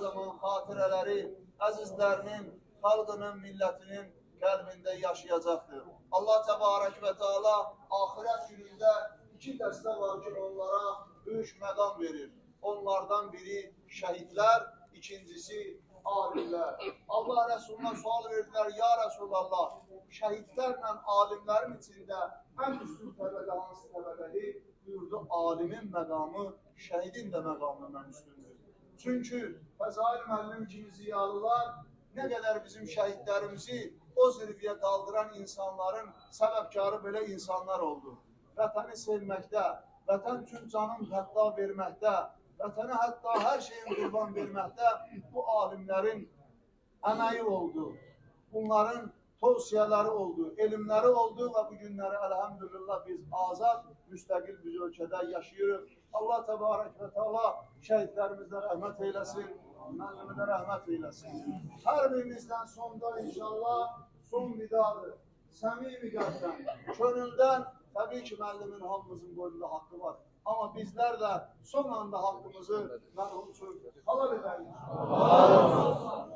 zaman xatirələri əzizlərinin, xalqının, millətinin qəlbində yaşayacaqdır. Allah Təbarək və Teala axirət günündə iki dəstə var ki, onlara böyük məqam verir. Onlardan biri şəhidlər, ikincisi alimlər. Allah Rəsuluna sual verdilər, ya Rəsulallah, şəhidlərlə alimlərin içində ən üstün təbəqə hansı təbəqədir? Buyurdu, alimin məqamı şəhidin də məqamından üstündür. Çünki Fəzail müəllim kimi ziyalılar nə qədər bizim şəhidlərimizi o zirviyə qaldıran insanların səbəbkarı belə insanlar oldu. Vətəni sevməkdə, vətən üçün canın hətta verməkdə, vətənə hətta hər şeyin qurban verməkdə bu alimlərin əməyi oldu. Bunların tövsiyələri oldu, elmləri oldu və bu günləri əlhəmdülillah biz azad, müstəqil bir ölkədə yaşayırıq. Allah Təbarək və Teala şəhidlərimizə rəhmət eyləsin, müəllimə rəhmət eyləsin. Hər birinizdən sonda inşallah son vidadır. Səmimi qəlbdən, könüldən, təbii ki, müəllimin hamımızın boynunda haqqı var. Amma bizlər də son anda haqqımızı mərhum üçün halal edərik. Allah razı olsun.